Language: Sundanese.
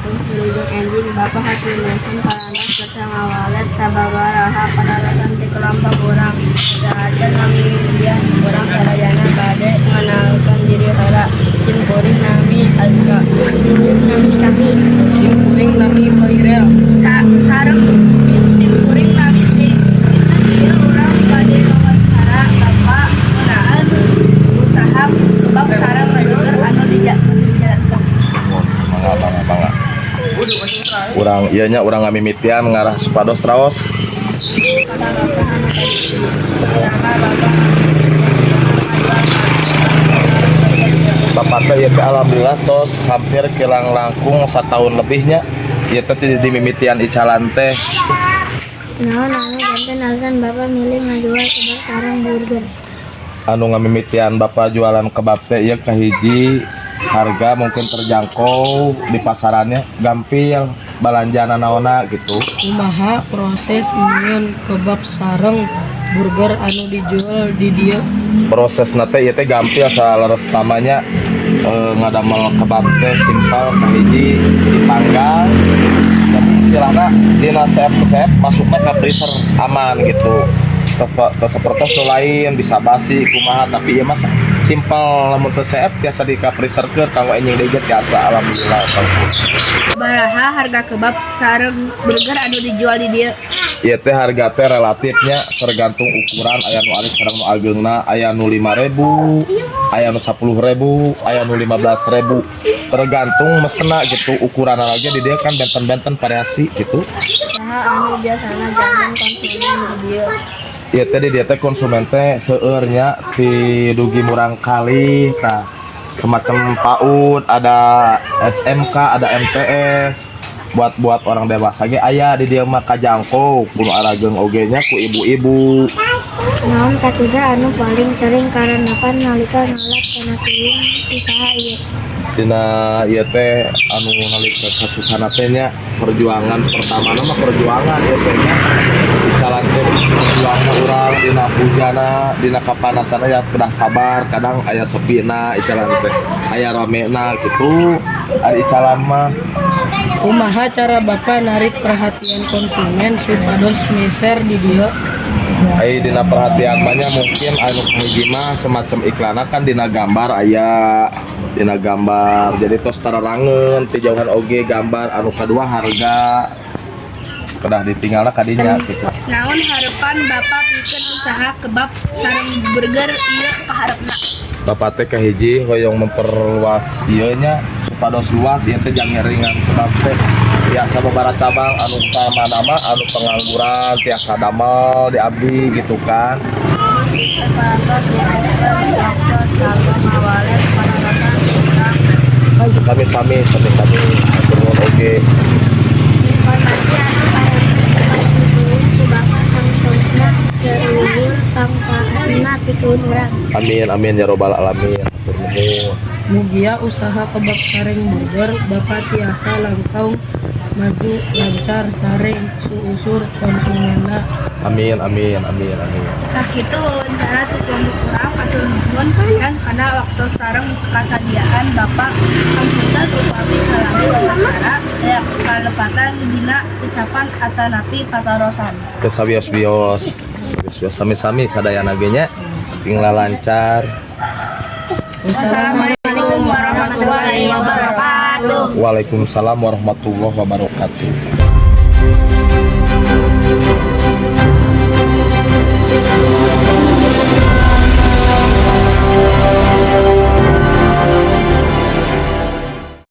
Parantos wilujeng enjing. Bapak hatur nuhun parantos kersa ngawales sababaraha patarosan ti kelompok urang. Saacan ngamimitian, urang sadayana bade ngenalkeun diri heula. Sim kuring nami Azka. Sim kuring nami Kami. Sim kuring nami Fairel. Sareng sim kuring nami Si. Dinten ieu urang bade wawancara Bapak ngeunaan usaha kebab sareng burger anu dijalankeun. Mangga, mangga, mangga. Urang ieu nya, urang ngamimitian ngarah supados raos. Kata Bapak anu kahiji. Kumaha Bapak ngajual? Bapak teh ieu teh alhamdulillah tos hampir kirang langkung setahun lebihnya. Ieu teh di dimimitian icalan teh. Naon anu janten alasan Bapak milih ngajual kebab sareng burger? Anu ngamimitian Bapak jualan kebab teh ieu kahiji harga mungkin terjangkau di pasarannya, gampil balanjana naona gitu. Kumaha proses nyieun kebab sareng burger anu dijual di dieu? Proses teh ieu teh gampil, saleres namanya ngadamel kebab teh simpel. Kahiji dipanggang, jadi istilahna dina seep seep masukna ke freezer, aman gitu. Teu sapertos nu lain bisa basi kumaha, tapi ieu mah simpel, lamun teu seep tiasa di ka freezer keur kanggo enjing deui ge tiasa, alhamdulillah. Sabaraha harga kebab sareng burger anu dijual di dieu? Ieu teh harga teh relatifnya tergantung ukuran, aya nu alit sareng nu ageungna, aya nu 5000, aya nu 10.000, aya nu 15.000, tergantung mesena gitu. Ukuran lagi di dieu kan benten-benten variasi gitu. Saha anu biasana janten konsumen di dieu? Ieu teh di dieu teh konsumen teh seueurnya ti dugi murangkalih tah, semacam PAUD, ada SMK, ada MTS, buat buat orang dewasa ge aya di dieu mah, kajangkau ku nu arageung oge nya, ku ibu-ibu. Naon kasusah anu paling sering karandapan nalika ngalaksanakeun usaha ieu? Dina ieu teh anu nalika kasusahna teh nya perjuangan pertama mah, perjuangan ieu teh nya icalan teh perjuangan urang dina hujana, dina kapanasan ya kedah sabar. Kadang aya sepina icalan teh, aya ramena gitu, ari icalan mah. Kumaha cara Bapak narik perhatian konsumen supados meser di dieu? Ai dina perhatian mah nya mungkin anu kahiji mah semacam iklanna kan dina gambar, aya dina gambar, jadi tos tararangeun ti jauhan oge gambar. Anu kadua harga kedah ditinggalna kadinya gitu. Naon harapan Bapak pikeun usaha kebab sareng burger ieu kaharepna? Bapak teh kahiji hoyong memperluas ieu nya, supados luas ieu teh jang ringan kebab teh tiasa babara cabang. Anu utama nama anu pengangguran tiasa damel di abdi gitu kan. Parantos diajarkeun waktos kanggo ngawales patarosan urang. Sami-sami, sami-sami, hatur nuhun oge. Informasi anu parantos disuhun ku Bapak tangtosna seueur pangpaatna pikeun urang. Amin, amin ya robbal alamin, hatur nuhun. Mugia usaha kebab sareng burger Bapak tiasa langkung maju lancar sareng suusur konsumenna. Amin, amin, amin, amin. Sakitu wawancara ti kelompok urang. Hatur nuhun pisan kana waktu sareng kasadiaan Bapak. Hapunten upami salami wawancara aya kalepatan dina ucapan atanapi patarosan. Teu sawios-wios, sawios, sami-sami sadayana ge nya, sing lancar. Wassalamualaikum warahmatullahi wabarakatuh. Waalaikumsalam warahmatullahi wabarakatuh.